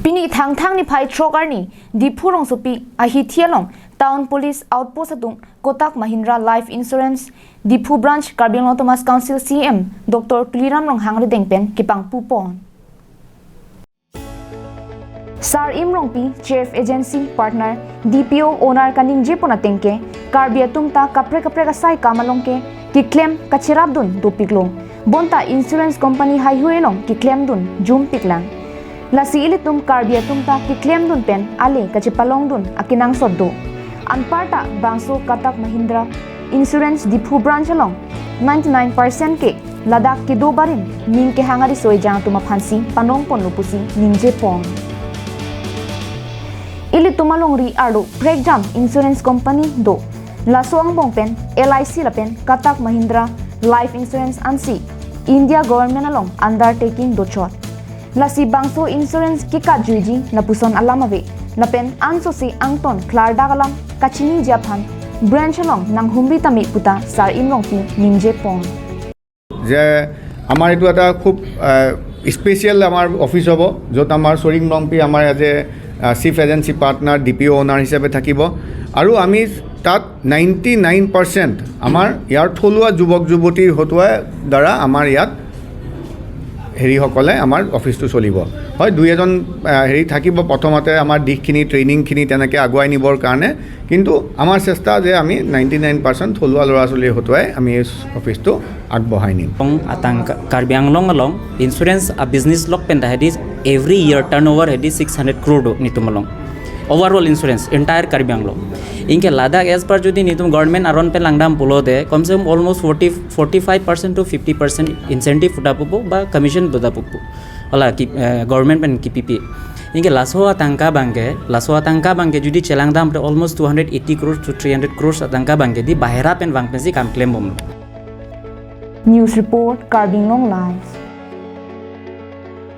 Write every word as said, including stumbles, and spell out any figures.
Pini Thangthang niphai throk arni Diphu rongsopi ahithi along Town Police Outpost atum Kotak Mahindra Life Insurance Diphu Branch Karbi Anglong Autonomous Council C E M Doctor Tuliram Ronghang arideng pen kepangpu pon. Sar Im Rongpi, Chief Agency Partner, D P O Owner kaningje pon ateng ke, Karbi atum ta kaprek kaprek asai kam along ke keklem kacherapdun dopiklo. Bonta insurance company haihui along keklemdun jumpiklang. Lasi ilitum Karbi atum ta keklemdun pen ale kachepalongdun akenangsot do. Anparta bangso Kotak Mahindra Insurance Diphu Branch along ninety-nine percent ke ladak kedo barim ning kehang ariso ejang atum aphansi panong ponlo pusi ningje pon. Ilitum alongri arlo prekjam insurance company do. Laso angbong pen L I C lapen Kotak Mahindra Life Insurance ansi India Government along undertaking dochot. Lasi bangso insurance kekatjuiji lapuson alam ave. Lapen ansose angton klardak alam kachiniji aphan branch along nanghumri tame puta Sar Im Rongpi ningje pon. যে আমাৰ এইটো এটা খুব স্পেচিয়েল আমাৰ অফিচ হ'ব, য'ত আমাৰ চৰিম ৰংপি আমাৰ as a chief agency partner D P O' owner হিচাপে থাকিব। আৰু আমি তাত নাইণ্টি নাইন পাৰ্চেণ্ট আমাৰ ইয়াৰ থলুৱা যুৱক যুৱতীৰ হতুৱাই দ্বাৰা আমাৰ ইয়াত হেৰিসকলে আমাৰ অফিচটো চলিব। হয়, দুই এজন আহ, হেৰি থাকিব প্ৰথমতে আমাৰ দিশখিনি, ট্ৰেইনিংখিনি তেনেকৈ আগুৱাই নিবৰ কাৰণে, কিন্তু আমাৰ চেষ্টা যে আমি নাইণ্টি নাইন পাৰ্চেণ্ট থলুৱা ল'ৰা ছোৱালীৰ হতুৱাই আমি এই অফিচটো আগবঢ়াই নিম। Ong atang Ka- Karbi Anglong along insurance a business lok pen ta hedi every year turnover hedi six hundred crore do netum along. Overall insurance entire Karbi Anglong. Anke ladak as per jodi netum government aron pen langdam pulote, komse kom almost forty, forty-five percent to fifty percent incentive puta pupo ba commission puta pupo. Hala ki, eh, government pen kipipi. Anke laso atangka abangke, laso atangka abangke jodi chelangdamte almost two hundred eighty crores to three hundred crores atangka abangke di bahera pen vang pensi kam klembomlo. News report, Karbi Anglong Live.